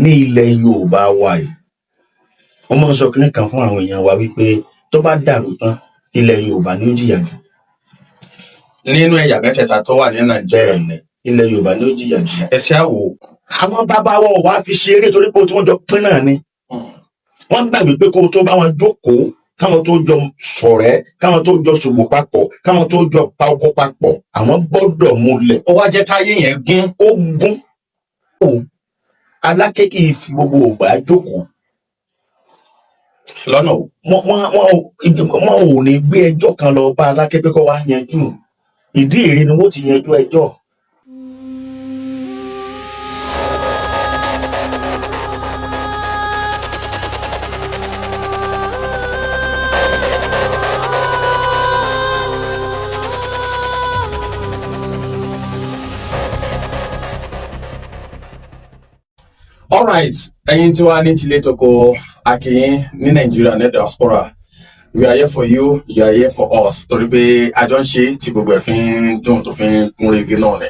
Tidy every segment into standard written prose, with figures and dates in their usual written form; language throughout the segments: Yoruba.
Ní ilẹ̀ Yorùbá wa yìí, wọ́n máa ń sọ kinní kan fún àwọn èèyàn wa wípé tó bá dàrú tán, ilẹ̀ Yorùbá ni ó jìyà jù. Nínú ẹ̀yà mẹ́tẹ̀ẹ̀ta tó wà ní Nàìjíríà. Bẹ́ẹ̀ ni, ilẹ̀ Yorùbá ni ó jìyà jù. Ẹ̀sẹ̀ àwò. Àwọn bàbá wa ò wá fi ṣeré, torí pé tí wọ́n jọ pín náà ni. Wọ́n gbàgbé pé kó o tó bá wọn jókòó, káwọn tó jọ ṣọ̀rẹ́, káwọn tó jọ ṣòwò papọ̀, káwọn tó jọ pa ọkọ papọ̀, àwọn gbọ́dọ̀ múlẹ̀. Ó wá jẹ́ káyé yẹn gún. Ó gún ó. Aláké kì í fi gbogbo ògbà jókòó. Lọ́nà o. Wọ́n ò ní gbé ẹjọ́ kan lọ bá Aláké pé kó wá yanjú. Ìdí èrè ni wọ́n ti yanjú ẹjọ́. Alright, ẹ̀yin tí wàá ní tilé toko, a kí yín ní Nàìjíríà, ní diaspora. We are here for you, you are here for us, torí pé àjọ ń ṣe tí gbogbo ẹ̀ fi ń dùn, tó fi ń gún régé náà ni.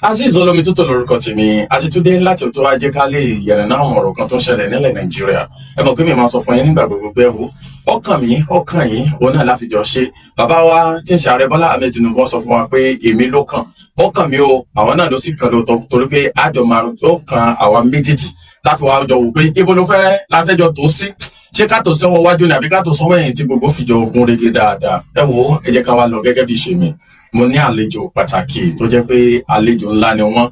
Azeez Olómi Tútù lórúkọ tèmi, àti Túndé láti tó wá jẹ́ ká lè yẹ̀rẹ̀ náà àwọn ọ̀rọ̀ kan tó ń ṣẹlẹ̀ nílẹ̀ Nàìjíríà. Ẹ mọ̀ pé mi máa sọ fún yín nígbà gbogbo pé wo ọkàn mi, ọkàn yín, òun náà láfijọ́ ṣe. Bàbá wa tí ń ṣe Ààrẹ Bọ́lá Ahmed Tinubu sọ fún wa pé èmi ló kàn, ọkàn mi o, àwọn náà ló sì kàn lóòótọ́, torí pé àjọ máa ó kan àwa méjèèjì láfi wá jọ wò pé ibo ló fẹ́ láfẹ́jọ tó sí. Ṣé ká tó sọ́wọ́ wájú ni àbí ká tó sọ́wọ́ ẹ̀yìn tí gbogbo fi jọ gún régé dáadáa? Ẹ wo, ẹ jẹ́ ká wá lọ. Gẹ́gẹ́ bí ṣe mi, mo ní àlejò pàtàkì tó jẹ́ pé àlejò ńlá ni wọ́n.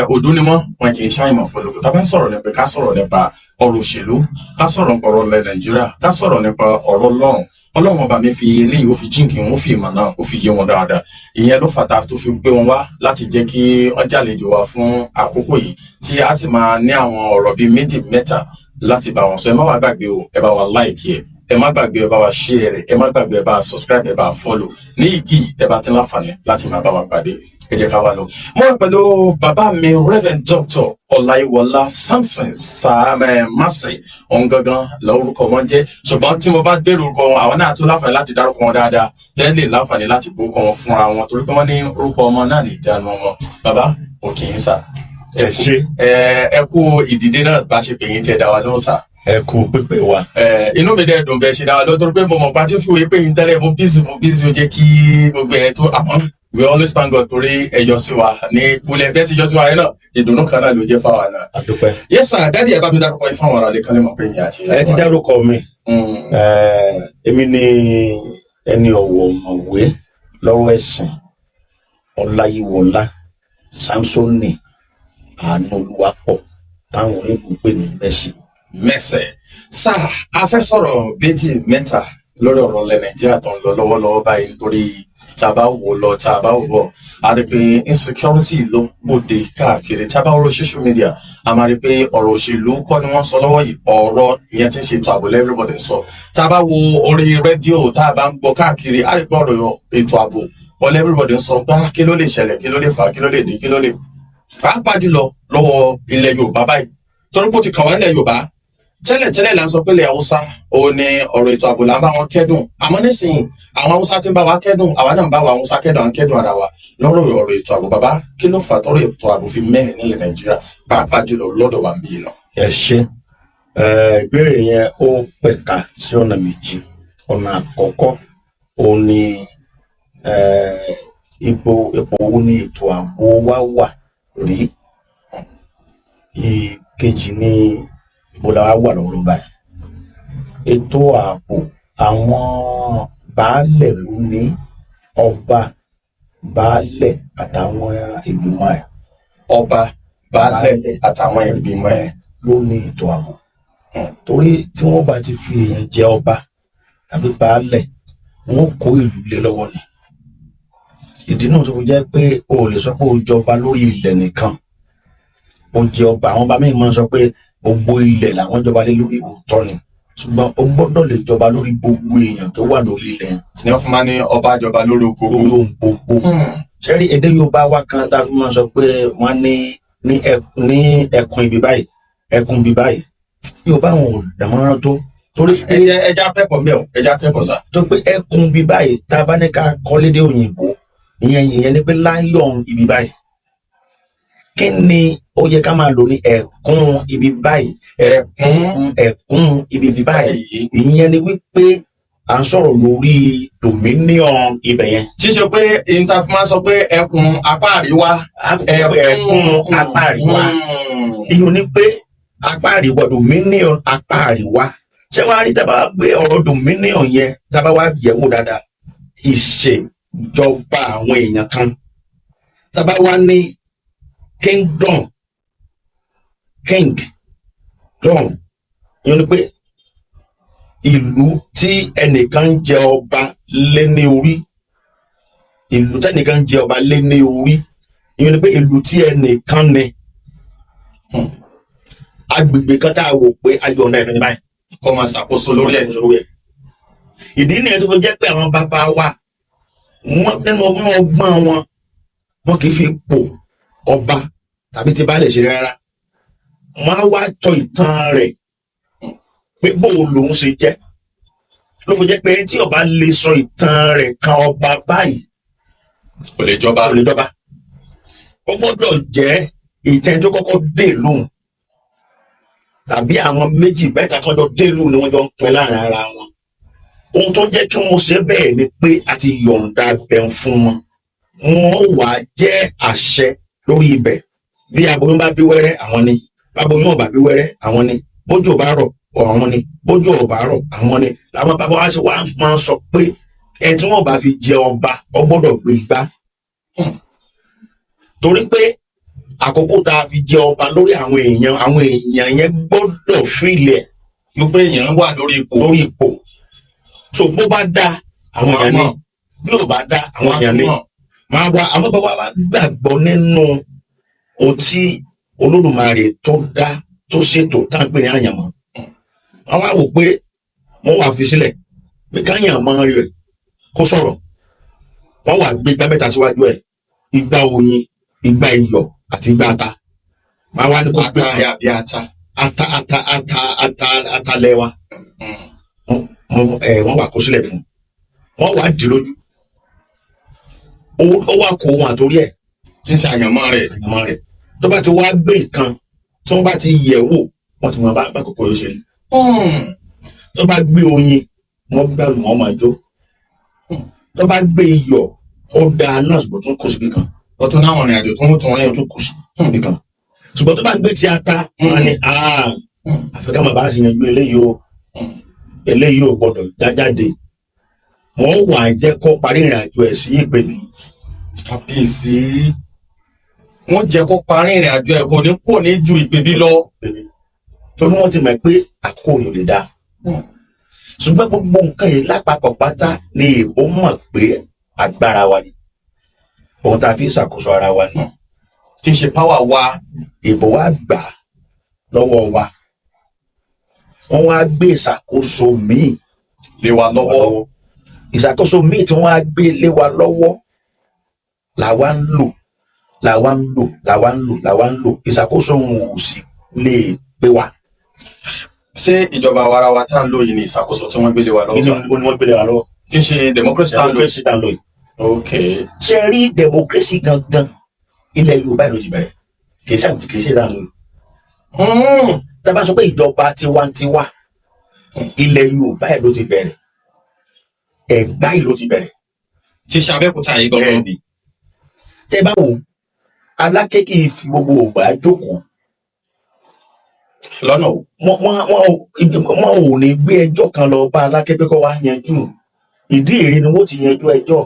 Òdú ni wọ́n, wọn kì í ṣàìmọ̀ fọlọ́kọ̀. Tá a bá ń sọ̀rọ̀ nípa, ká sọ̀rọ̀ nípa ọ̀rọ̀ òṣèlú, ká sọ̀rọ̀ nípa ọ̀rọ̀ ilẹ̀ Nàìjíríà, ká sọ̀rọ̀ nípa ọ̀rọ̀ Ọlọ́run, Ọlọ́run ọba mi fi eléyìí, ó fi jíǹkì wọn, ó fi ìmọ̀ náà, ó fi yé wọn dáadáa. Ìyẹn ló fàtà tó fi gbé wọn wá láti jẹ́ kí wọ́n jàlejò wa fún àkókò yìí, tí a sì máa ní àwọn ọ̀rọ̀ bíi méjì mẹ́ta láti bá wọn sọ. Ẹ má wàá gbàgbé o, ẹ bá wa like ẹ, ẹ má gbàgbé ẹ bá wa share rẹ, ẹ má gbàgbé ẹ bá wa subscribe, ẹ bá wa follow ní ìgì ẹ bá ti láǹfààní láti máa bá wa pàdé. Ẹ jẹ́ ká wá lọ. Mo wà pẹ̀lú bàbá mi, Reverend Dr. Ọláyíwọlá Samson Sàmẹ Masì, òun gangan lórúkọ wọn jẹ́, ṣùgbọ́n tí mo bá gbèrò orúkọ wọn, àwọn náà tó láǹfààní láti dárúkọ wọn dáadáa tẹ́lẹ̀, láǹfààní láti gbórúkọ wọn fúnra wọn, torí pé wọ́n ní orúkọ ọmọ náà lè jánu wọn. Bàbá, òkè ń sà. Ẹ ṣé. Ẹ kú ìdìde náà bá ṣe pè yín tẹ́ dá wa lóhùn sà. Ẹ kú pípé wa. Inú mi dẹ̀ dùn bẹ́ẹ̀ ṣe dára lọ́tọ́, pé mo mọ̀ pàtí fi wé pé yín tẹ́lẹ̀, mo busy, mo busy, ó jẹ́ kí gbogbo ẹ̀ tó. Àmọ́ we always thank God torí ẹ yọ sí wa ní kúlẹ̀ bẹ́ẹ̀ sì yọ sí wa yẹn náà, ìdùnnú kan náà ló jẹ́ fáwa náà. Àdúpẹ́. Yes sir, daddy, ẹ bá mi dárúkọ yín fáwọn ará ilé kan lè mọ̀ pé yín àti. Ẹ ti dárúkọ mi. Èmi ni ẹni ọ̀wọ̀, ọ̀mọ̀wé lọ́rọ̀ ẹ̀sìn, Ọláyíwọlá Samsoni Àánúolúwapọ̀, táwọn olóògùn pè ní Mercy. Mẹ́sẹ̀ sáà, a fẹ́ sọ̀rọ̀ méjì mẹ́ta lórí ọ̀rọ̀ ilẹ̀ Nàìjíríà tó ń lọ lọ́wọ́lọ́wọ́ báyìí, nítorí tá a bá wò lọ, tá a bá wò bọ̀, a rí pé insecurity ló gbòde káàkiri. Tá a bá wo social media, a máa rí pé ọ̀rọ̀ òṣèlú kọ́ ni wọ́n sọ lọ́wọ́ yìí, ọ̀rọ̀ ìyẹn tí ń ṣe ètò ààbò everybody ń sọ. Tá a bá wo orí rédíò, tá a bá ń gbọ́ káàkiri, a rí pé ọ̀rọ̀ ètò ààbò wọlé everybody ń sọ pé kí ló lè ṣẹlẹ̀, kí ló lè fà, kí ló lè dé, kí ló lè, pàápàá jùlọ lọ́wọ́ ilẹ̀ Yorùbá báyìí, torí pé ó ti kàn wá nílẹ̀ Yorùbá. Tẹ́lẹ̀tẹ́lẹ̀ là ń sọ pé ilẹ̀ Haúsá òun ni ọ̀rọ̀ ètò ààbò là ń bá wọn kẹ́dùn, àmọ́ nísìnyí àwọn Haúsá ti ń bá wa kẹ́dùn, àwa náà ń bá wa Haúsá kẹ́dùn, à ń kẹ́dùn ara wa lọ́rọ̀ ọ̀rọ̀ ètò ààbò. Bàbá, kí ló fà tọ́rọ̀ ètò ààbò fi mẹ́hẹ̀ nílẹ̀ Nàìjíríà, pàápàá jùlọ lọ́dọ̀ wa ń bí iná? Ẹ ṣé. Ìbéèrè yẹn ó pẹ̀ka sí ọ̀nà méjì. Ọ̀nà àkọ́kọ́ òun ni ipò wo ni ètò ààbò wa wà rí. Ìkejì ni ibo la wá wà lọ́wọ́lọ́wọ́ báyìí. Ètò ààbò, àwọn baálẹ̀ ló ní, ọba, baálẹ̀ àtàwọn ìgbìmọ̀ ẹ̀. Ọba, baálẹ̀ àtàwọn ìgbìmọ̀ ẹ̀. Ló ní ètò ààbò, torí tí wọ́n bá ti fi èèyàn jẹ ọba tàbí baálẹ̀, wọ́n kó ìlú lé lọ́wọ́ ni. Ìdí náà tó fi jẹ́ pé o ò lè sọ pé o jọba lórí ilẹ̀ nìkan, o jẹ ọba. Àwọn ọba míì máa ń sọ pé gbogbo ilẹ̀ làwọn jọba lé lórí. Òótọ́ ni, ṣùgbọ́n o gbọ́dọ̀ lè jọba lórí gbogbo èèyàn tó wà lórí ilẹ̀. Ni wọ́n fún ma ní ọba jọba lórí gbogbo. Lórí ohun gbogbo. Ṣẹ́rí èdè Yorùbá wa kan tá a fi máa sọ pé wọ́n ní ẹkùn ibi báyìí, ẹkùn ibi báyìí, Yorùbá wọn ò dàmọ́rán tó, torí pé Ẹ jẹ́ akẹ́kọ̀ọ́ mẹ́ọ̀, ẹ jẹ́ akẹ́kọ̀ọ́ sà. Tó pé ẹkùn ibi báyìí, tá a bá ní ká kọ́ lédè òyìnbó, ìyẹn ni pé lion ibi báyìí. Kí ni ó yẹ ká máa lò ní ẹ̀kún ibi báyìí? Ẹ̀kún. Ẹ̀kún ibi báyìí. Báyìí. Ìyẹn ni wípé à ń sọ̀rọ̀ lórí dominion ibẹ̀ yẹn. Ṣíṣe pé ìta fi máa ń sọ pé ẹkùn apá àríwá. Ẹkùn apá àríwá. Ìyẹn ni pé apá àríwá, dominion apá àríwá. Ṣé wàá rí, tábà gbé ọ̀rọ̀ dominion yẹn, tábà wá yẹ̀wò dáadáa, ìṣèjọba àwọn èèyàn kan, tábà wá ní kingdom, king dom, ìyẹn ni pé ìlú tí ẹnìkan ń jẹ ọba lé ní orí, ìlú tẹnìkan ń jẹ ọba lé ní orí, ìyẹn ni pé ìlú tí ẹnìkan ní, agbègbè kan tá a wò pé ayọ̀ ọ̀nà ẹ̀fẹ̀ ní báyìí kó máa ṣàkóso lórí ẹ̀. Lórí ẹ̀. Ìdí nìyẹn tó fi jẹ́ pé àwọn bàbá wa, wọ́n nínú ọgbọ́n ọgbọ́n wọn, wọn kì í fi pò ọba tàbí ti baálẹ̀ ṣe rárá. Wọ́n á wá tọ ìtàn rẹ̀ pé bóun lòun ṣe jẹ́. Ló fi jẹ́ pé tí ọba lè sọ ìtàn rẹ̀ kan ọba báyìí, kò lè jọba. Kò lè jọba. Ó gbọ́dọ̀ jẹ́ ìtàn tó kọ́kọ́ dé lóhùn tàbí àwọn méjì mẹ́ta tó jọ dé lóhùn ni wọ́n jọ ń pín láàrin ara wọn. Ohun tó jẹ́ kí wọ́n ṣe bẹ́ẹ̀ ni pé a ti yọ̀ǹda bẹ̀ fún wọn, wọ́n wà á jẹ́ àṣẹ lórí ibẹ̀. Bí aboyún bá bí wẹ́rẹ́, àwọn ni. Báboyún ò bá bí wẹ́rẹ́, àwọn ni. Bójú ò bá rọ̀, àwọn ni. Bójú ò bá rọ̀, àwọn ni. Làwọn bàbá wa ṣe wá máa ń sọ pé ẹni tí wọ́n bá fi jẹ ọba, ọ gbọ́dọ̀ gbé igbá, torí pé àkókò tá a fi jẹ ọba lórí àwọn èèyàn, àwọn èèyàn yẹn gbọ́dọ̀ fìlẹ̀ Wípé èèyàn wà lórí ipò. Lórí ipò. So bó bá dá, àwọn èèyàn ní. Bí ò bá dá, àwọn èèyàn ní máa wá. Àwọn bàbá wa gbàgbọ́ nínú ohun tí Olódùmarè tó dá, tó ṣètò, tá à ń pè ní àyànmọ́. Wọ́n wá wò pé wọ́n wà fi sílẹ̀ pé káyànmọ́ rẹ̀ kó sọ̀rọ̀. Wọ́n wà gbé igbá mẹ́ta síwájú ẹ̀: igbá oyin, igbá iyọ̀ àti igbá ata. Máa wá ní kó gbé Ata rẹ̀ àbí ata? Ata, ata, ata, ata, ata lẹ́wà. Wọ́n wà kó sílẹ̀ fún, wọ́n wà dì lójú. Ó wà kó ohun àtòrí ẹ̀. Tí ń ṣe àyànmọ́ rẹ̀. Àyànmọ́ rẹ̀. Tó bá ti wá gbé nǹkan tí wọ́n bá ti yẹ̀ wò, wọ́n ti mọ bá kòkòrò yóò ṣe rí. Tó bá gbé oyin, wọ́n gbàlù, wọ́n máa jó. Tó bá gbé iyọ̀, ó dáa náà, ṣùgbọ́n tó ń kó síbi kan. Ó tún náwọn ìrìn àjò tó ń tún ó rìn. Tún kù síbi kan, ṣùgbọ́n tó bá gbé ti ata, wọ́n á ní, "Ah, àfi ká máa bá a ṣe yanjú eléyìí o, eléyìí ò gbọdọ̀ já jáde." Wọ́n wà á jẹ́ kó parí ìrìn àjò ẹ̀ sí ìpèbí. Kábíyèsí, wọ́n jẹ́ kó parí ìrìn àjò ẹ̀, kò ní kò ní ju ìpèbí lọ. Torí wọ́n ti mọ̀ pé àkókò yìí ò lè dáa. Ṣùgbọ́n gbogbo nǹkan yìí lápapọ̀ pátá ni èèbó mọ̀ pé agbára wa ni, ohun tá a fi ń ṣàkóso ara wa ni. Tí ń ṣe power wa. Èèbó wa gbà á lọ́wọ́ wa, wọ́n wá gbé ìṣàkóso míì lé wa lọ́wọ́. Ìṣàkóso míì tí wọ́n á gbé lé wa lọ́wọ́ làwa ń lò, làwa ń lò, làwa ń lò, làwa ń lò. Ìṣàkóso òun ò sì lè pé wa. Ṣé ìjọba àwarawa tá à ń lò yìí ni ìṣàkóso tí wọ́n gbé lé wa lọ́wọ́? Kí ni Sir? ó ní wọ́n gbé lé wa lọ́wọ́. Tí ń ṣe democracy tá à ń lò. Democracy tá à ń lò yìí. Ok. Ṣe rí democracy gangan, ilẹ̀ Yorùbá yìí ló ti bẹ̀rẹ̀. Kì í ṣe kì í ṣe tá à ń lò yìí. Tá a bá sọ pé ìjọba tiwantiwa, ilẹ̀ Yorùbá yìí ló ti bẹ̀rẹ̀. Ẹ̀gbá yìí ló ti bẹ̀rẹ̀. Tí ń ṣe Abẹ́òkúta yìí gangan. Bẹ́ẹ̀ni. Tẹ́ bá wò, Aláké kì í fi gbogbo ògbà jókòó. Lọ́nà o? Wọ́n ò ní gbé ẹjọ́ kan lọ bá Aláké pé kó wá yanjú. Ìdí èrè ni wọ́n ti yanjú ẹjọ́.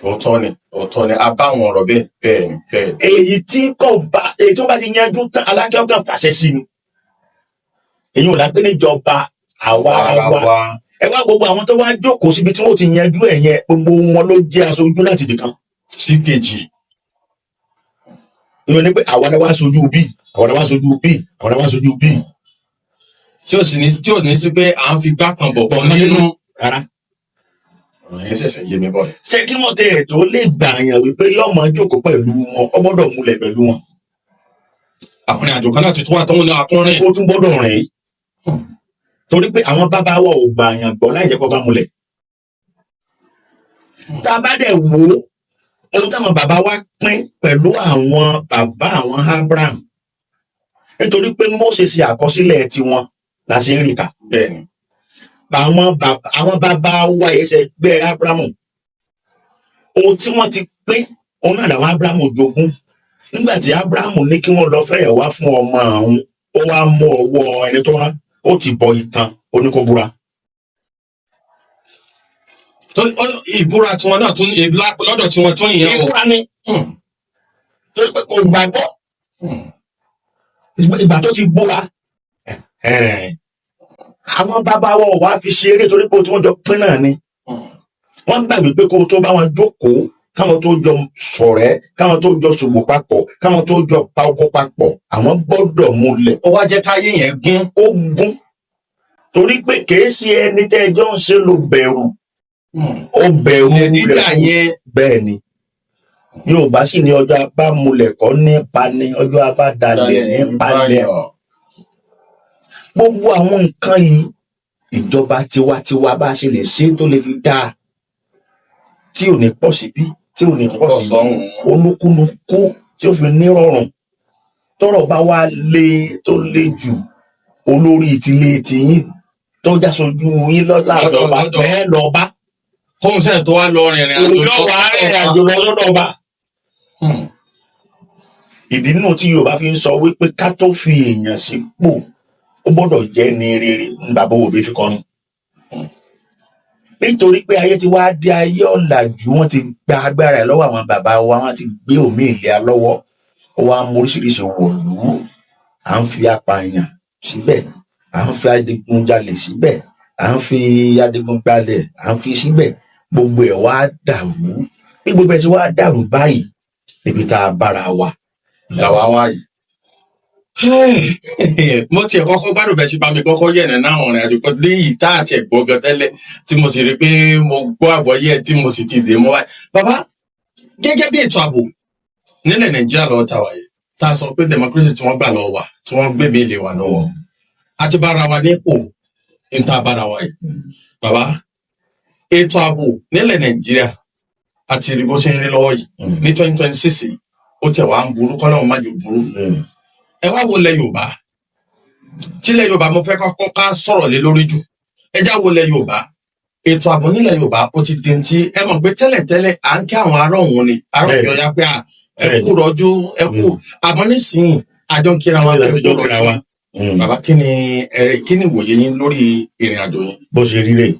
Òótọ́ ni, òótọ́ ni, a bá àwọn ọ̀rọ̀ bẹ́ẹ̀. Bẹ́ẹ̀ ni, bẹ́ẹ̀ ni. Èyí tí kò bá, èyí tó bá ti yanjú tán, Aláké ọkàn fàṣẹ sí ni. Èyí ò lápẹ́ níjọba àwa ara wa. wa. Ẹ wá gbogbo àwọn tó wá jókòó síbi tí wọ́n ti yanjú ẹ̀ yẹn, gbogbo wọn ló jẹ́ aṣojú láti ibì kan. Sí kejì. Ìyẹn ni pé àwa la wá aṣojú bí, àwa la wá aṣojú bí, àwa la wá aṣojú bí. Tí ò ní sí pé à ń fi gbá kan bọ̀ kan nínú. Rárá. Ọ̀rọ̀ yẹn ṣẹ̀ṣẹ̀ yé mi bọ̀ yìí. Ṣé kí wọ́n tẹ ètò lè gbà yàn wípé yóò máa jókòó pẹ̀lú wọn, ó gbọ́dọ̀ múlẹ̀ pẹ̀lú wọn. Àwọn ìrìn àjò kan náà ti tún wà tóun náà tún rìn. Ó tún gbọ́dọ̀ rìn, torí pé àwọn bàbá wa ò gbà yàn gbọ́ láì jẹ́ kó bá múlẹ̀. Tá a bá dẹ̀ wò ó, Ohun táwọn bàbá wa pín pẹ̀lú àwọn bàbá àwọn Abraham, nítorí pé Mósè ṣe àkọsílẹ̀ tiwọn la ṣe ń rí kà. Àwọn bàbá wa yìí ṣe gbé Abrahamu, ohun tí wọ́n ti pín òun náà làwọn Abrahamu jogún. Nígbà tí Abrahamu ní kí wọ́n lọ fẹ́yàwó wá fún ọmọ àwọn, ó wá mú ọwọ́ ẹni tó rán, ó ti bọ itan oníkóbúra. Tó ìbúra tiwọn náà tún lọ́dọ̀ tiwọn tún nìyẹn o. Ìbúra ni, torí pé kò gbàgbọ́. Ìgbà tó ti búra, àwọn bàbá wa ò wá fi ṣeré, torí pé tí wọ́n jọ pín náà ni. Wọ́n gbàgbé pé kó o tó bá wọn jókòó, káwọn tó jọ ṣọ̀rẹ́, káwọn tó jọ ṣòwò papọ̀, káwọn tó jọ pa oko papọ̀, àwọn gbọ́dọ̀ múlẹ̀. Ó wá jẹ́ káyé yẹn gún. Ó gún, torí pé kìí ṣe ẹni tẹ́ ẹjọ́ ń ṣe ló bẹ̀rù, ó bẹ̀rù Ilẹ̀ dídà rẹ̀. yẹn. Bẹ́ẹ̀ ni. Yorùbá sì ní ọjọ́ abámulẹ̀ kọ́ nípa ni ọjọ́ abádalẹ̀ nípa lẹ̀. Gbogbo àwọn nǹkan yìí, ìjọba tiwantiwa bá a ṣe lè ṣe tó lè fi dáa, tí ò ní pọ̀ síbí, tí ò ní pọ̀ pọ̀ síbí, sọ́hùn. Olúkúlùkù tí ó fi nírọ̀rùn. Tọ́rọ̀ bá wá lé tó lé jù, olórí ìtìlé tìyín tó já sojú yín lọ́la ọba bẹ́ẹ̀ lọ bá. Kóun sẹ́yìn tó wá lọ rìnrìn àjò òun náà wà á rìnrìn àjò lọ lọ́dọ̀ ọba. Ìdí náà tí Yorùbá fi ń sọ wípé ká tó fi èèyàn sípò, ó gbọ́dọ̀ jẹ́ ní rere ní bàbá òbí fi kọrin, nítorí pé ayé ti wá dé ayé ọ̀làjú, wọ́n ti gba agbára ẹ̀ lọ́wọ́ àwọn bàbá wa, wọ́n ti gbé òmí ìlera lọ́wọ́, ó wá mú oríṣiríṣi wọ̀lú. À ń fi apààyàn síbẹ̀, à ń fi adigunjalè síbẹ̀, à ń fi adigunjalè à ń fi síbẹ̀. Gbogbo ẹ̀ wá dàrú. Bí gbogbo ẹ̀ ti wá dàrú báyìí níbi tá a bára wa làwa wá yìí. Mo tiẹ̀ kọ́kọ́ gbádùn bẹ́ẹ̀ ṣe bá mi kọ́kọ́ yẹ̀nà náà ọ̀rìn àjò kan léyìí tá àti ẹ̀gbọ́ gan tẹ́lẹ̀, tí mo sì rí i pé mo gbọ́ àgbọ́yé ẹ̀, tí mo sì ti dè mọ́ báyìí. Bàbá, gẹ́gẹ́ bí ètò ààbò nílẹ̀ Nàìjíríà lọ́wọ́ tá a wà yìí, tá a sọ pé democracy tí wọ́n gbà lọ́wọ́ wa, tí wọ́n gbé mi lé wa lọ́wọ́, a ti bára wa nípò níta bára wa yìí. Bàbá, ètò ààbò nílẹ̀ Nàìjíríà àti rí bó ṣe ń rí lọ́wọ́ yìí ní 2026 yìí, ó tẹ̀ wá ń burú, kọ́lọ́run má jò burú. Ẹ wá wo ilẹ̀ Yorùbá, tílẹ̀ Yorùbá mo fẹ́ kọ́kọ́ ká sọ̀rọ̀ lé lórí jù. Ẹ já wo ilẹ̀ Yorùbá, ètò ààbò nílẹ̀ Yorùbá ó ti di ti ẹ mọ̀ pé tẹ́lẹ̀tẹ́lẹ̀ à ń kí àwọn ará òun ni ará òkè ọ̀yà pé à ẹ kú rọ́jú, ẹ kú. Àmọ́ nísìnyí, àjọ ń kíra wa Àti pé ẹ láti kú jọ kíra rọ́jú. wa. Bàbá, kí ni ẹ kí ni ìwòye yín lórí ìrìn àjò yín? Bó ṣe rí rèé,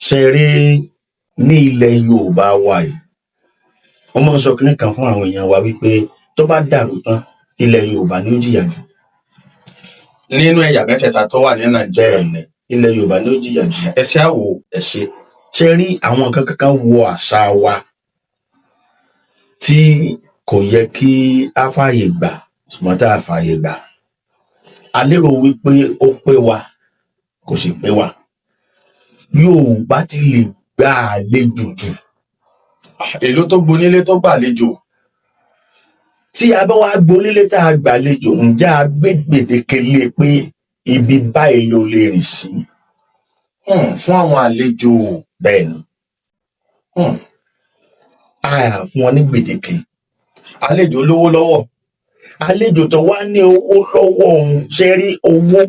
ṣe rí ní ilẹ̀ Yorùbá wa yìí, wọ́n máa ń sọ kinní kan fún àwọn èèyàn wa wípé tó bá dàrú tán, ilẹ̀ Yorùbá ni ó jìyà jù. Nínú ẹ̀yà mẹ́tẹ̀ẹ̀ta tó wà ní Nàìjíríà. Bẹ́ẹ̀ ni, ilẹ̀ Yorùbá ni ó jìyà jù. Ẹ ṣe àwò. Ẹ ṣe. Ṣe rí àwọn nǹkan kankan wọ àṣà wa tí kò yẹ kí á fààyè gbà, ṣùgbọ́n tá a fààyè gbà, a lérò wípé ó pé wa, kò sì pé wa. Yorùbá ti lè gba àlejò jù. Èló tó gbonílé tó gbàlejò. Tí a bá wá gbonílé tá a gbàlejò, ǹjẹ́ a gbé gbèdéke lé pé ibi báyìí ló lè rìn sí? Fún àwọn àlejò. Bẹ́ẹ̀ ni. A fún wọn ní gbèdéke. Àlejò lówó lọ́wọ́. Àlejò tó wá ní owó lọ́wọ́ òun, ṣe rí owó,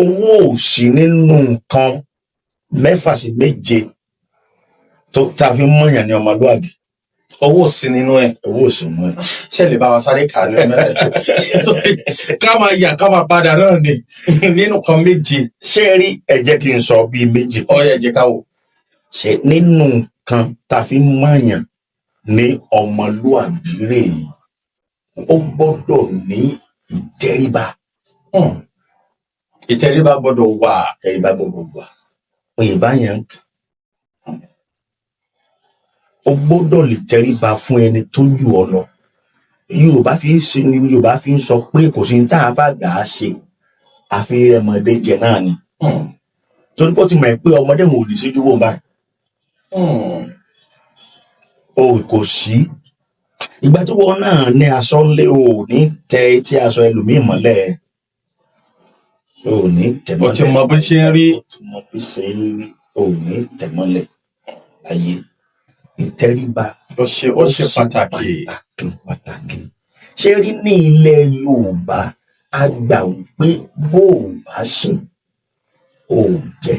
owó ò sí nínú nǹkan mẹ́fà sí méje tó tá a fi ń mọ̀yàn ní ọmọlúwàbí. Owó ò sí nínú ẹ̀. Owó ò sí nínú ẹ̀. Ṣe lè bá wa sáré kà ní mẹ́tẹ̀ẹ̀ta? Torí ká máa yà ká máa padà náà ni nínú kan méje. Ṣé rí, ẹ jẹ́ kí n sọ bíi méjì. Ọyẹ, jẹ́ ká wò. Ṣe nínú nǹkan tá a fi ń mọ̀yàn ní ọmọlúwàbí rèé, ó gbọ́dọ̀ ní ìtẹríba. Ìtẹríba gbọ́dọ̀ wà. Ìtẹríba gbọ́dọ̀ wà. Oyè báyẹn, ó gbọ́dọ̀ lè tẹríba fún ẹni tó jù ọ lọ. Yorùbá fi ń ṣe ni Yorùbá fi ń sọ pé kò sí ní tá a bá gbà á ṣe, àfi rẹmọdé jẹ náà ni. Torí pé ó ti mọ̀ ẹ́ pé ọmọdé wọn ò ní síjú wò báyìí. O kò sí ìgbà tí wọn náà ní aṣọ ńlẹ, o ò ní tẹ etí aṣọ ẹlòmíì mọ́lẹ̀, o ò ní tẹ Ó ti mọ́lẹ̀. mọ bó ṣe ń rí. O ti mọ bí ṣe ń rí, o ò ní tẹ mọ́lẹ̀ láyé. Ìtẹríba Ó ṣe pàtàkì. Pàtàkì pàtàkì. Ṣé rí, ní ilẹ̀ Yorùbá, a gbà wípé bó o bá ṣe, ò jẹ.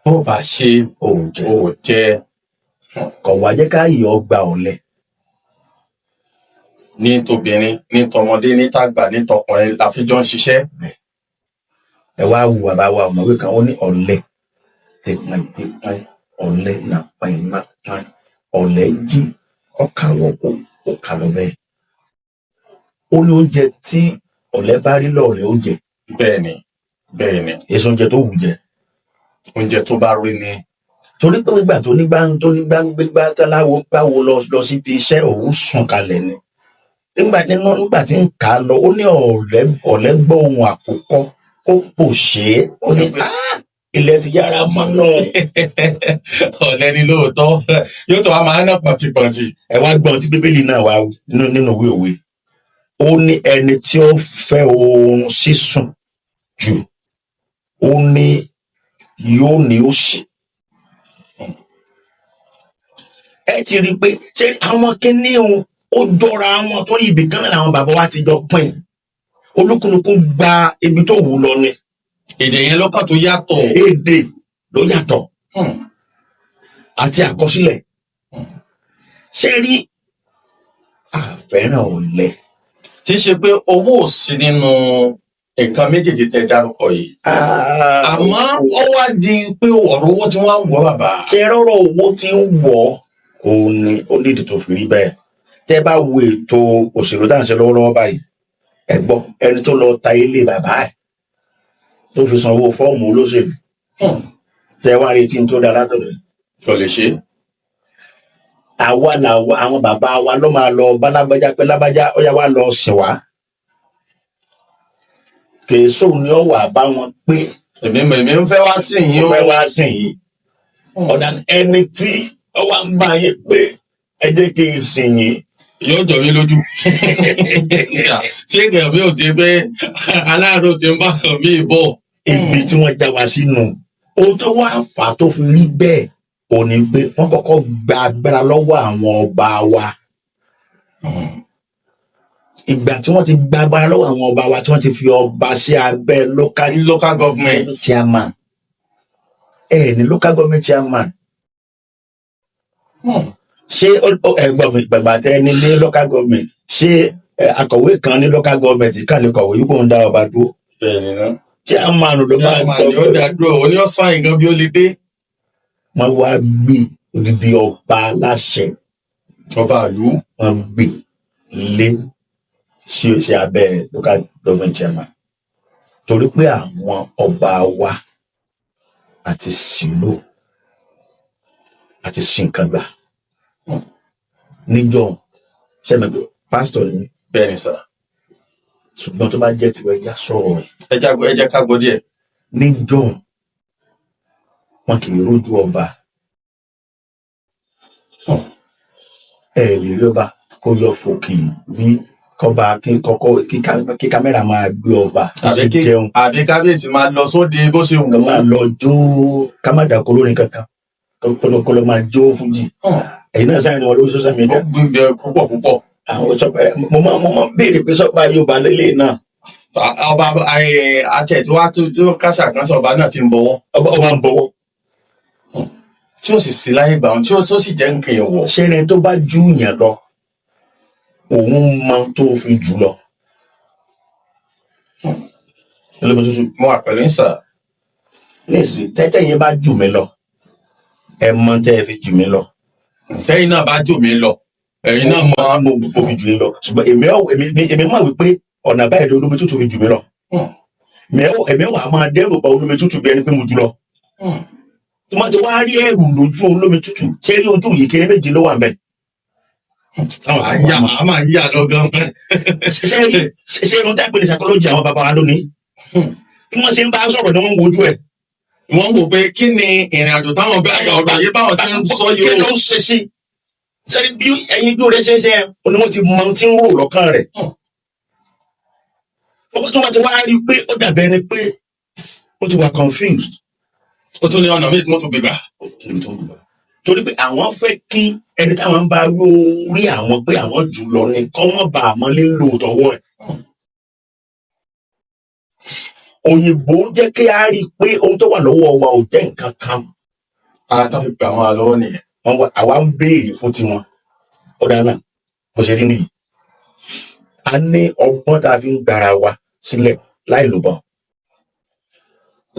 Bó o bá ṣe, ò jẹ. Ò jẹ. Kò wá jẹ́ ká yọ ọgbà ọ̀lẹ. Ní tobìnrin, ní tọmọdé, ní tàgbà, ní tọkùnrin la fi jọ ń ṣiṣẹ́. Ẹ wá wo bàbá wa ọ̀mọ̀wé kan, ó ní ọ̀lẹ ìpín ìpín, ọ̀lẹ nàpín nàpín, ọ̀lẹ jí ọkà wọ̀kọ̀, ó kà lọ bẹ́ẹ̀. Ó ní oúnjẹ tí ọ̀lẹ bá rí lọ́ọ̀lẹ́ ó jẹ. bẹ́ẹ̀ ni bẹ́ẹ̀ ni Èso oúnjẹ tó wù jẹ. Oúnjẹ tó bá rí ni. Torí pé nígbà tó nígbà ń gbégbá táláwo báwo lọ lọ síbi iṣẹ́, òun sùn kalẹ̀ ni. Nígbà tí ń kà á lọ, ó ní ọ̀lẹ gbọ́ ohun àkọ́kọ́, ó pòṣé, ó ní, "Ah, ilẹ̀ ti yára mọ́ náà." Ọ̀lẹ ni lóòótọ́, yóò tó wá máa ná pọ̀ntìpọ̀ntì. Ẹ wá gbọ́n tí Bíbélì náà wá nínú ìwé òwe. Ó ní ẹni tí ó fẹ́ oorun sísùn jù, ó ní yóò ní òṣì. Ẹ ti rí i pé ṣé àwọn kinní òun ó jọra wọn, torí ibì kan náà làwọn bàbá wa ti jọ pín, olúkúlùkù gba ibi tó wù ú lọ ni. Èdè yẹn lọ́kàn tó yàtọ̀. Èdè ló yàtọ̀ àti àkọsílẹ̀. Ṣé rí, àfẹ́ràn ọ̀lẹ. Tí í ṣe pé owó ò sí nínú nǹkan méjèèjì tẹ́ dárúkọ yìí, àmọ́ ó wá di pé ọ̀rọ̀ owó tí wọ́n ń wọ́ bàbá. Ṣe rọrọ owó tí ń wọ̀ òun ni ó nídìí tó fi rí bẹ́ẹ̀. Tẹ́ bá wo ètò òṣèlú tá à ń ṣe lọ́wọ́lọ́wọ́ báyìí, ẹ gbọ́, ẹni tó lọ ta ilé bàbá ẹ̀ tó fi sanwó fọ́ọ̀mù olóṣèlú, tẹ́ wá retí tó dáa látọ̀dọ̀ ẹ̀? Kò lè ṣe. Àwa làwa, àwọn bàbá wa ló máa lọ bá lágbájá pé lágbájá, ó yá, wá lọ sìn wá. Kèésò ni ó wà bá wọn pé Èmi ń fẹ́ wá sí yín ó o. fẹ́ wá sìn yìí. Ọ̀dà ẹni tí ó wá ń bá yín pé ẹ jẹ́ kí n sìn yín. Yóò jọ mí lójú. Ṣé ènìyàn mi ò ti pé aláàárọ̀ ti ń bá kan mí bọ̀? Ibi tí wọ́n já wa sínú, ohun tó wá fà á tó fi rí bẹ́ẹ̀ ò ní pé wọ́n kọ́kọ́ gba agbára lọ́wọ́ àwọn ọba wa. Ìgbà tí wọ́n ti gba agbára lọ́wọ́ àwọn ọba wa, tí wọ́n ti fi ọba sí abẹ́ local Local government. chairman, ẹ ní local government chairman. Ṣé ẹ gbọ́ mi, gbàgbà tẹ ní ní local government, ṣé akọ̀wé kan ní local government kan lè kọ̀wé yìí kò ń dá ọba dúró? Bẹ́ẹ̀ ni náà. Chairman ló máa Chairman ni ó dá dúró, òní ó sáyìn gan bí ó lè dé. Wọ́n wá gbé odidi ọba aláṣẹ. Ọba ìlú. Wọ́n gbé lé sí abẹ́ local government chairman, torí pé àwọn ọba wa àti sílò àti sí nǹkan gbà níjọ́ sẹ́mi pé pásítọ̀ ni mí. Bẹ́ẹ̀ ni sir. Ṣùgbọ́n tó bá jẹ́ tiwa, ẹja sọ̀rọ̀ rẹ̀. Ẹ jẹ́ ká gbọ́ díẹ̀. Níjọ́ wọn kì í rójú ọba. Ẹ lè rí ọba kó yọ fòkì bí kọba kí kọ́kọ́ kí kámẹ́rà máa gbé ọba bó Àbí ṣe kí jẹun. Àbí kábíyèsí máa lọ sóde bó ṣe wù Kó ú. máa lọ jó, ká má dàkó lórin kankan, kó lọ máa jó fújì. Ẹ̀yin náà sáré ni wọn lórí social Ó media. gbìyànjú púpọ̀ púpọ̀. Àwọn sọpẹ, mo máa béèrè pé sọpá Yorùbá lélẹ̀ náà. Ọba àti ẹ̀ tí wàá tó kásà kan sọ, ọba náà ti ń bọ̀wọ́. Ọba ń bọ̀wọ̀. Tí ó sì sí láyé gbà wọn, tí ó sì jẹ́ nǹkan èèwọ̀. Ṣé ẹni tó bá jù yàn lọ, òun mọ tó fi jù lọ ẹlẹ́mọ̀ tuntun? Mo wà pẹ̀lú ìsà. Nísìnyí, tẹ́tẹ́ yẹn bá jù mí lọ, ẹ mọ tẹ́ ẹ fi jù mí lọ. Tẹ́yìn náà bá jù mí lọ, ẹ̀yin náà mọ. Mo fi jù yín lọ, ṣùgbọ́n èmi ọ̀ èmi èmi mọ̀ wípé ọ̀nà báyìí ló olómi tútù fi jù mí lọ. Èmi wà á máa dẹ́rù ba olómi tútù bí ẹni pé mo jù lọ. Tí wọ́n ti wá rí ẹ̀rù lójú olómi tútù, ṣé rí ojú yìí kéré méjì ló wà ń bẹ̀. Táwọn kan wà Àyà mọ̀. a máa yíyà lọ gan. Ṣé rí, ṣé irun táìpé ní psychology àwọn bàbá wa lónìí, bí wọ́n ṣe ń bá sọ̀rọ̀ ni wọ́n ń wojú ẹ̀. Wọ́n wò pé kí ni ìrìn àjò táwọn bá ọ̀rọ̀ yìí báwọn ṣe ń sọ yìí Kí o. ló ń ṣe sí sẹ́ni bí ẹyin ojú rẹ̀ ṣe ń ṣe ẹ́, ó ní wọ́n ti mọ ohun tí ń rò lọ́kàn rẹ̀. Ó tó wá ti wá rí i pé ó dàbí ẹni pé ó ti wà confused. Ó tún ní ọ̀nà míì tí wọ́n tún gbé gbà. Níbi tó ń gbà, torí pé àwọn fẹ́ kí ẹni táwọn ń bá yóò rí àwọn pé àwọn jù lọ ni, kọ́ wọ́n bá àmọ́ lílo tọwọ́ ẹ̀. Òyìnbó jẹ́ kí a rí i pé ohun tó wà lọ́wọ́ wa ò jẹ́ nǹkan kan. Ara tó fi pè àwọn àlọ́wọ́ nìyẹn. Wọ́n wá, àwa ń béèrè fún tiwọn. Ó dáná bó ṣe rí nìyí. A ní ọgbọ́n tá a fi ń gbára wa sílẹ̀ láì lò bọ́n.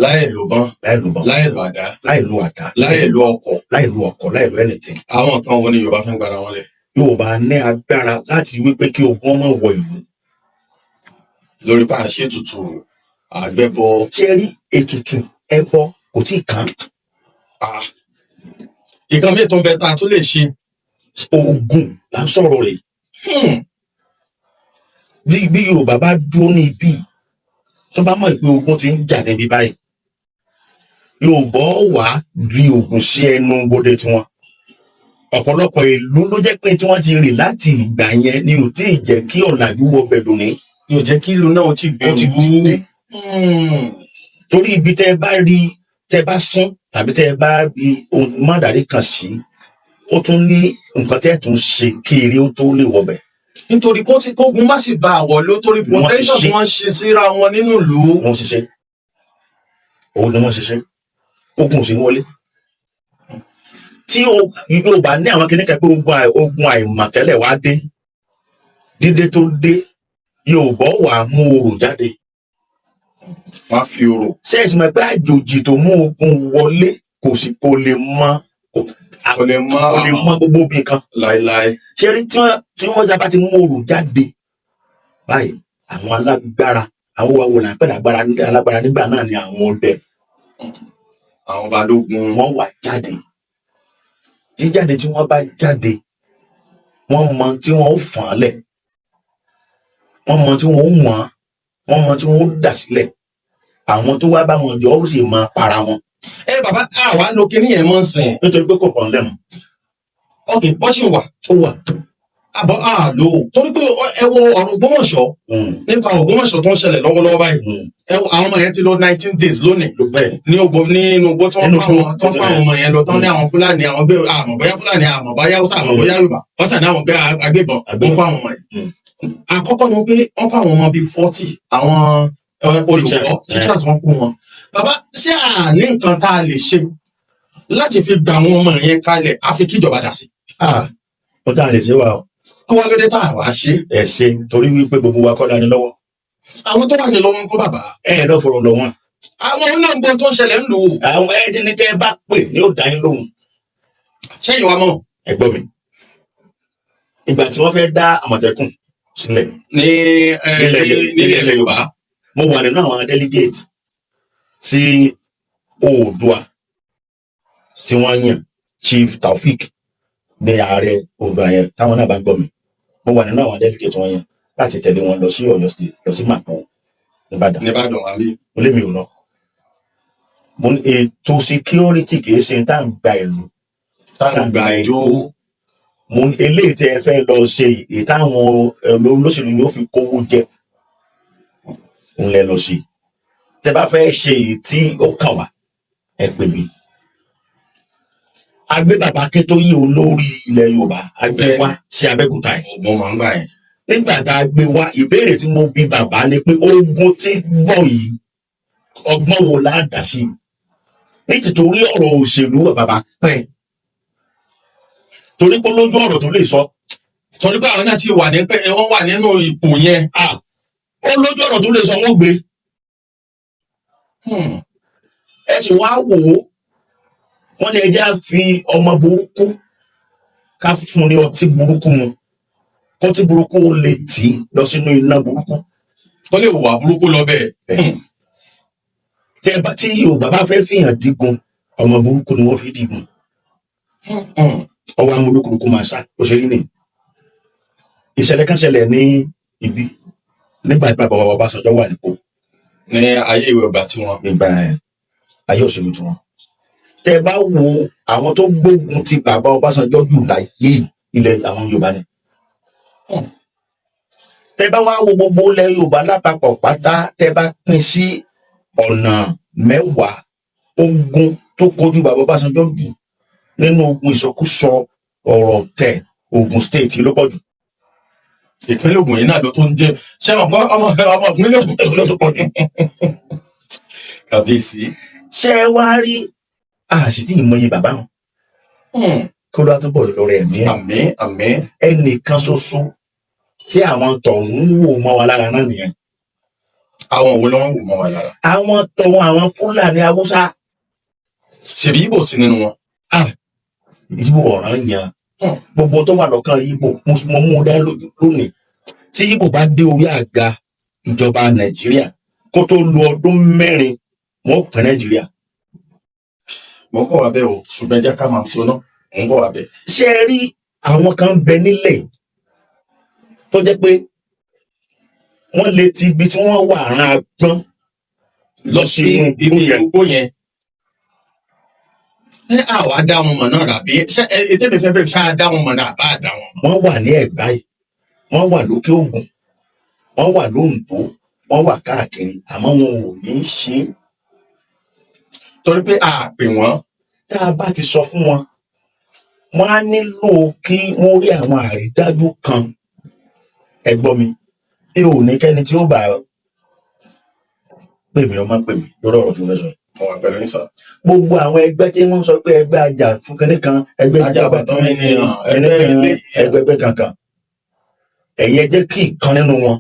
Láì lò bọ́n. Láì lò bọ́n. Láì lò àdá. Láì lo àdá. Láì lò ọkọ̀. Láì lo ọkọ̀, láì lo anything. Àwọn nǹkan wo ni Yorùbá fi ń gbára wọn lẹ̀? Yorùbá ní agbára láti wípé kí ogun ọmọ wọ ìlú. Lórí pa àṣetutù, àgbẹ̀bọ. Ṣé rí ètùtù, ẹbọ kò tí ì kàn. Ah. Nǹkan míì tó ń bẹ tá a tún lè ṣe. Oògùn là ń sọ̀rọ̀ rẹ̀. Bí Yorùbá bá dúró ní ibi tó bá mọ̀ pé ogun ti ń jà níbi báyìí, Yorùbá wà á rí oògùn sí ẹnu bodè tiwọn. Ọ̀pọ̀lọpọ̀ ìlú ló jẹ́ pé tí wọ́n ti rìn láti ìgbà yẹn ni ò tí ì jẹ́ kí ọ̀làjú wọ bẹ̀ lónìí. Yóò jẹ́ kí ìlú náà ó ti Ó ti gbèrú. dìde. Torí ibi tẹ́ ẹ bá rí, tẹ́ ẹ bá sín tàbí tẹ́ ẹ bá rí ohun mọ́dàrí kan sí, ó tún ní nǹkan tẹ́ ẹ tún ṣe kí eré ó tó lè wọbẹ̀. Nítorí kó tí kógun má sì ba àwọ̀ ló torí Wọ́n sì protection tí ṣe. wọ́n ṣe síra wọn nínú ìlú. Wọ́n ṣiṣẹ́ òun ni wọ́n ṣiṣẹ́, ogun ò sí ní wọlé. Tí Yorùbá ní àwọn kìnnìkan pé ogun àìmọ̀tẹ́lẹ̀ wá dé, dídé tó dé, Yorùbá wà á mú orò jáde. Wọ́n á fi orò. Ṣé ẹ sì mọ̀ pé àjòjì tó mú ogun wọlé kò sì kò lè mọ Kò lè mọ. Kò lè mọ gbogbo bí nǹkan. Láéláé. Ṣé rí, tí wọ́n jábá ti mú orò jáde báyìí, àwọn alágbára, àwọn wo wo là ń pè ní agbára, alágbára nígbà náà ni àwọn ọdẹ. Àwọn balógun. Wọ́n wà jáde. Jíjáde tí wọ́n bá jáde, wọ́n mọ tí wọ́n ó fọ́n án lẹ̀, wọ́n mọ tí wọ́n ó wọ́n, wọ́n mọ tí wọ́n ó dà sílẹ̀. Àwọn tó wá bá wọn jọ ó sì máa para wọn. Ẹ bàbá, àwa lo kinní yẹn mọ́ ń sìn. Nítorí pé kò pọ̀n lẹ́nu. Ok, bọ́ sì wà. Ó wà. Àbọ̀ àlò torí pé ẹ wo ọ̀rọ̀ Ògbómọ̀ṣọ́, nípa Ògbómọ̀ṣọ́ tó ń ṣẹlẹ̀ lọ́wọ́lọ́wọ́ báyìí. Ẹ wo àwọn ọmọ yẹn ti lò 19 days lónìí Ló bẹ́ẹ̀. ní ògbó nínú igbó tí wọ́n Nínú pa igbó. àwọn tí wọ́n pa àwọn ọmọ yẹn lọ tán ní àwọn Fúlàní, àwọn gbé, àmọ́ bóyá Fúlàní, àmọ́ bóyá Haúsá, àmọ́ bóyá Yorùbá, wọ́n sàn ní àwọn gbé agbébọn, wọ́n kó àwọn ọmọ yẹn. Àkọ́kọ́ ni pé wọ́n kó àwọn ọmọ bíi 40, àwọn olùkọ́, Teacher. teachers, wọ́n kó wọn. Bàbá, ṣé à ní nǹkan tá a lè ṣe láti fi gba àwọn ọmọ yẹn kalẹ̀, àfi kíjọba dá sí? Ah, ó tá a lè ṣe wa o. Kó wá lóde tá a wá ṣe? Ẹ ṣe, torí wípé gbogbo wa kọ́ dání lọ́wọ́. Àwọn tó wà ní lọ́wọ́ ń kọ́, bàbá? Ẹ ẹ lọ fọ̀rọ̀ lọ wọn. Àwọn náà ń gbọ́ tó ń ṣẹlẹ̀ ń lò ó. Àwọn ẹ ti ní tẹ́ ẹ bá pè ní ó dá yín lóhùn. Ṣẹ́yìn wa mọ̀. Ẹ gbọ́ mi, ìgbà tí wọ́n fẹ́ dá Àmọ̀tẹ́kùn sílẹ̀ ní nílẹ̀ nílẹ̀ Yorùbá, mo wà nínú àwọn delegate tí Oòduà tí wọ́n yàn, Chief Taofik ní ààrẹ Oòduà yẹn, táwọn náà bá ń gbọ́ mi, mo wà nínú àwọn delegate wọ́n yàn láti tẹ̀lé wọn lọ sí Ọ̀yọ́ State, lọ sí Màpó nìbàdàn. Nìbàdàn wà mí. Mo lé mi ò lọ. Mo ní ètò security kì í ṣe tá à ń gba ìlú, tá à ń gba ìjó. Mo ní eléyìí tí ẹ fẹ́ lọ ṣe èyí táwọn olóṣèlú yóò fi kówó jẹ ń lẹ lọ ṣe. Tẹ bá fẹ́ ṣe èyí tí ó kàn wá, ẹ pè mí. A gbé bàbá Akíntóyè, olórí ilẹ̀ Yorùbá, a gbé wá sí Abẹ́òkúta yìí. Ògùn máa ń gbà yẹn. Nígbà tá a gbé wá, ìbéèrè tí mo bi bàbá ni pé ogun tí gbọ́ yìí, ọgbọ́n wo la dá sí i? Nítorí ọ̀rọ̀ òṣèlú, bàbá pẹ́, torí pé lójú ọ̀rọ̀ tó lè sọ. Torí pé àwọn náà ti wà ní pé wọ́n wà nínú ipò yẹn. Ah, ó lójú ọ̀rọ̀ tó lè sọ, wọ́n gbé. Ẹ sì wá wò ó, wọ́n ní ẹjẹ́ á fi ọmọ burúkú ká fún ní ọtí burúkú mu, kọtí burúkú ó lè tì í lọ sínú iná burúkú. Tó lè wà burúkú lọ bẹ́ẹ̀. Tẹ bá tí Yorùbá bá fẹ́ fìyàn dígun, ọmọ burúkú ni wọ́n fi dígun. Ọwọ́ àwọn olúkúlùkù máa ṣá òṣèré ni. Ìṣẹ̀lẹ̀ kan ṣẹlẹ̀ ní ibi nígbà tí bàbá wa Ọbásanjọ́ wà nípò. Ní ayé ìwé ọgbà tiwọn. Nígbà ayé òṣèlú tiwọn, tẹ bá wo àwọn tó gbógun ti bàbá Ọbásanjọ́ jù láyé, ilẹ̀ àwọn Yorùbá ni. Tẹ bá wá wo gbogbo ilẹ̀ Yorùbá lápapọ̀ pátá, tẹ bá pín sí ọ̀nà 10, ogún tó kojú bàbá Ọbásanjọ́ jù nínú ogun ìsọkúsọ ọ̀rọ̀ tẹ̀, Ògùn State ló pọ̀ jù. Ìpínlẹ̀ Ògùn yìí náà ló tún jẹ́. Ṣé ọmọ ọmọ ọmọ ìpínlẹ̀ Ògùn ló tó pọ̀ jù. Kàbíyèsí. Ṣé ẹ wá rí àṣìtì ìmọye bàbá wọn kó ló wá tó bọ̀ lórí ẹ̀mí ẹ̀. Àmín, àmín. Ẹnìkan ṣoṣo tí àwọn tọ̀hún ń wò mọ́ wa lára náà nìyẹn. Àwọn wo ló ń wò mọ́ wa lára? Àwọn tọ̀hún, àwọn Fúlàní, Haúsá. Ṣèbí Ìgbò sí nínú wọn? Ìbò ọ̀ràn yan. Gbogbo tó wà lọ́kàn Ìgbò, mo mú un dá lójú lónìí, tí Ìgbò bá dé orí àga ìjọba Nàìjíríà, kó tó lu ọdún 4, wọn pín Nàìjíríà. Mo ń bọ̀ wá bẹ́ẹ̀ o, ṣùgbọ́n ẹ jẹ́ ká máa sọ náà, mo ń bọ̀ wá bẹ́ẹ̀. Ṣé ẹ rí àwọn kan ń bẹ nílẹ̀ yìí tó jẹ́ pé wọ́n lè ti ibi tí wọ́n wà rán agbọ́n lọ sí ibi igbó yẹn. Ṣé àwa dá wọn mọ̀ náà ràbí ṣé ẹ ètò mi fẹ́ bẹ̀rẹ̀, ṣáà dá wọn mọ̀ náà àbá dá wọn mọ̀? Wọ́n wà ní Ẹ̀gbá yìí, wọ́n wà lókè Ògùn, wọ́n wà lóńdó, wọ́n wà káàkiri, àmọ́ wọn ò ní í ṣe é. Torí pé a pè wọ́n. Tá a bá ti sọ fún wọn, wọ́n á nílò kí wọ́n rí àwọn àrídájú kan. Ẹ gbọ́ mi, mi ò ní kẹ́ni tí ó bá pè mí, ọmọ pè mí lórí ọ̀rọ̀ tó fẹ́ sọ. Mo wà pẹ̀lú yín sọ. Gbogbo àwọn ẹgbẹ́ tí wọ́n sọ pé ẹgbẹ́ ajá fún kinní kan, ẹgbẹ́ Ajàfẹ́tọ̀ọ́ ènìyàn, ẹgbẹ́ ẹgbẹ́ ilé ẹgbẹ́ ẹgbẹ́ kankan, ẹ̀yin ẹ jẹ́ kí ìkan nínú wọn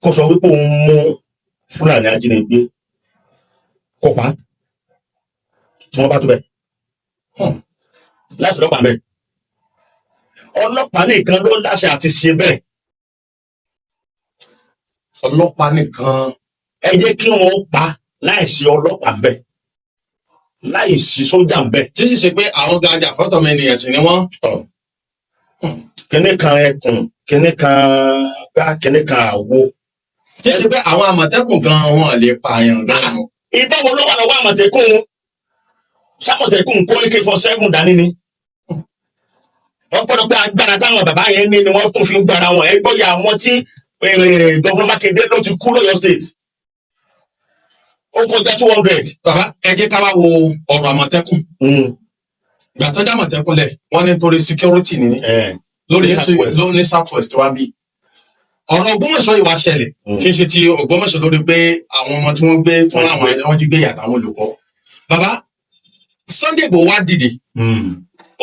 kó sọ wípé òun mú Fúlàní ajínigbé kópa, tí wọ́n bá tó bẹ́ẹ̀ láti ọlọ́pàá bẹ́ẹ̀, ọlọ́pàá nìkan ló láṣẹ àti ṣe bẹ́ẹ̀. Ọlọ́pàá nìkan. Ẹ jẹ́ kí wọ́n pa láìsí ọlọ́pàá ń bẹ̀, láìsí sójà ń bẹ̀. Tí sì ṣe pé àwọn gan ajàfẹ́tọ̀ọ́ ènìyàn sì ni wọ́n. Kíní kan ẹkùn, kíní kan gbá, kíní kan àwo. Tí ṣe pé àwọn Àmọ̀tẹ́kùn gan wọn lè pààyàn gan. Ìbọn wo ló wà lọ́wọ́ Àmọ̀tẹ́kùn? Sàmọ̀tẹ́kùn kó AK-47 dání ni. Wọ́n gbọ́dọ̀ pé agbára táwọn bàbá yẹn ní ni wọ́n tún fi ń gbára wọn. Ẹ gbọ́ ya, àwọn tí Governor Mákindé ló ti kú lọ́yọ̀ State, ó kọjá 200. Bàbá, ẹ jẹ́ ká wá wo ọ̀rọ̀ Àmọ̀tẹ́kùn. Ìgbà tó dá Àmọ̀tẹ́kùn lẹ̀, wọ́n ní torí security ni lórí Ní South West. Ní South West wá bí. Ọ̀rọ̀ Ògbómọ̀ṣọ́ yìí wá ṣẹlẹ̀, tí ń ṣe ti Ògbómọ̀ṣọ́, lórí pé àwọn ọmọ tí wọ́n gbé, tí wọ́n láwọn wọ́n jí gbé yàtọ̀ àwọn olùkọ́. Bàbá Sunday Igboho wá dìde,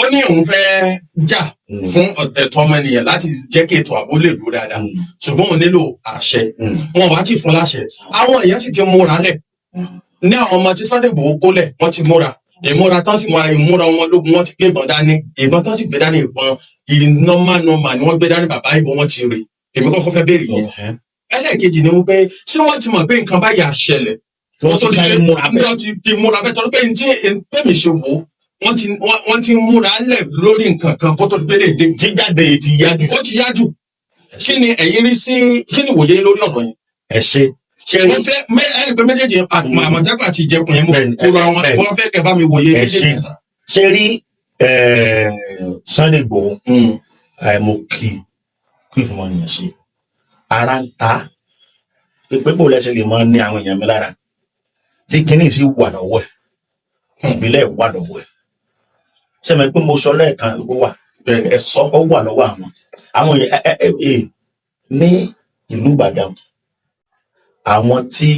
ó ní òun fẹ́ jà fún ẹ̀tọ́ ọmọnìyàn láti jẹ́ kí ètò ààbò lè dúró dáadáa, ṣùgbọ́n òun nílò àṣẹ. Wọn wá tí fún láṣẹ, àwọn èèyàn sì ti múra lẹ̀. Ní àwọn ọmọ tí Sunday Igboho kó lẹ̀, wọ́n ti múra ìmúra tán sì múra ìmúra ọmọ ológun, wọ́n ti gbé ìbọn dání. Ìbọn tán sì gbé dání, ìbọn ìnọ́mánọ́mà ni wọ́n gbé dání. Bàbá, ìbọn wọn ti rè. Èmi kọ́kọ́ fẹ́ béèrè yẹn. Ẹlẹ́ẹ̀kejì ni wípé, ṣé wọ́n ti mọ̀ pé nǹkan báyìí á ṣẹlẹ̀? Tí wọ́n ti sáré múra bẹ́ẹ̀. Wọ́n ti múra bẹ́ẹ̀, torí pé ní tí bẹ́ẹ̀ ṣe wò ó, wọ́n ti múra lẹ̀ lórí nǹkan kan kó tó di pé lè dé. Jíjáde yìí ti yá jù. Ó ti yá jù. Kí ni ẹ̀yin rí sí? Kí ni ìwòye lórí ọ̀rọ̀ yẹn? Ẹ ṣe ṣe Mo fẹ́ mẹ ẹni pé méjèèjì, Àmọ̀tẹ́kùn àti Ìjẹkùn yẹn, mo kóra wọn. Wọ́n fẹ́ kẹ́ bá mi wòye Ẹ méjèèjì ṣé. yẹn sà. Ṣe rí Sunday Igboho, mo kí kí ìfúnmọ́nìyàn ṣe ara ń ta pé bó lẹ́sẹ̀ lè máa ní àwọn èèyàn mi lára tí kinní sì wà lọ́wọ́ ẹ̀, ìbílẹ̀ wà lọ́wọ́ ẹ̀. Sẹ́mi pé mo sọ lẹ́ẹ̀kan, ó wà. Bẹ́ẹ̀ni, ẹ sọ. Ó wà lọ́wọ́ àwọn èèyàn ẹ ẹ ẹ ní ìlú Ìbàdàn, àwọn tí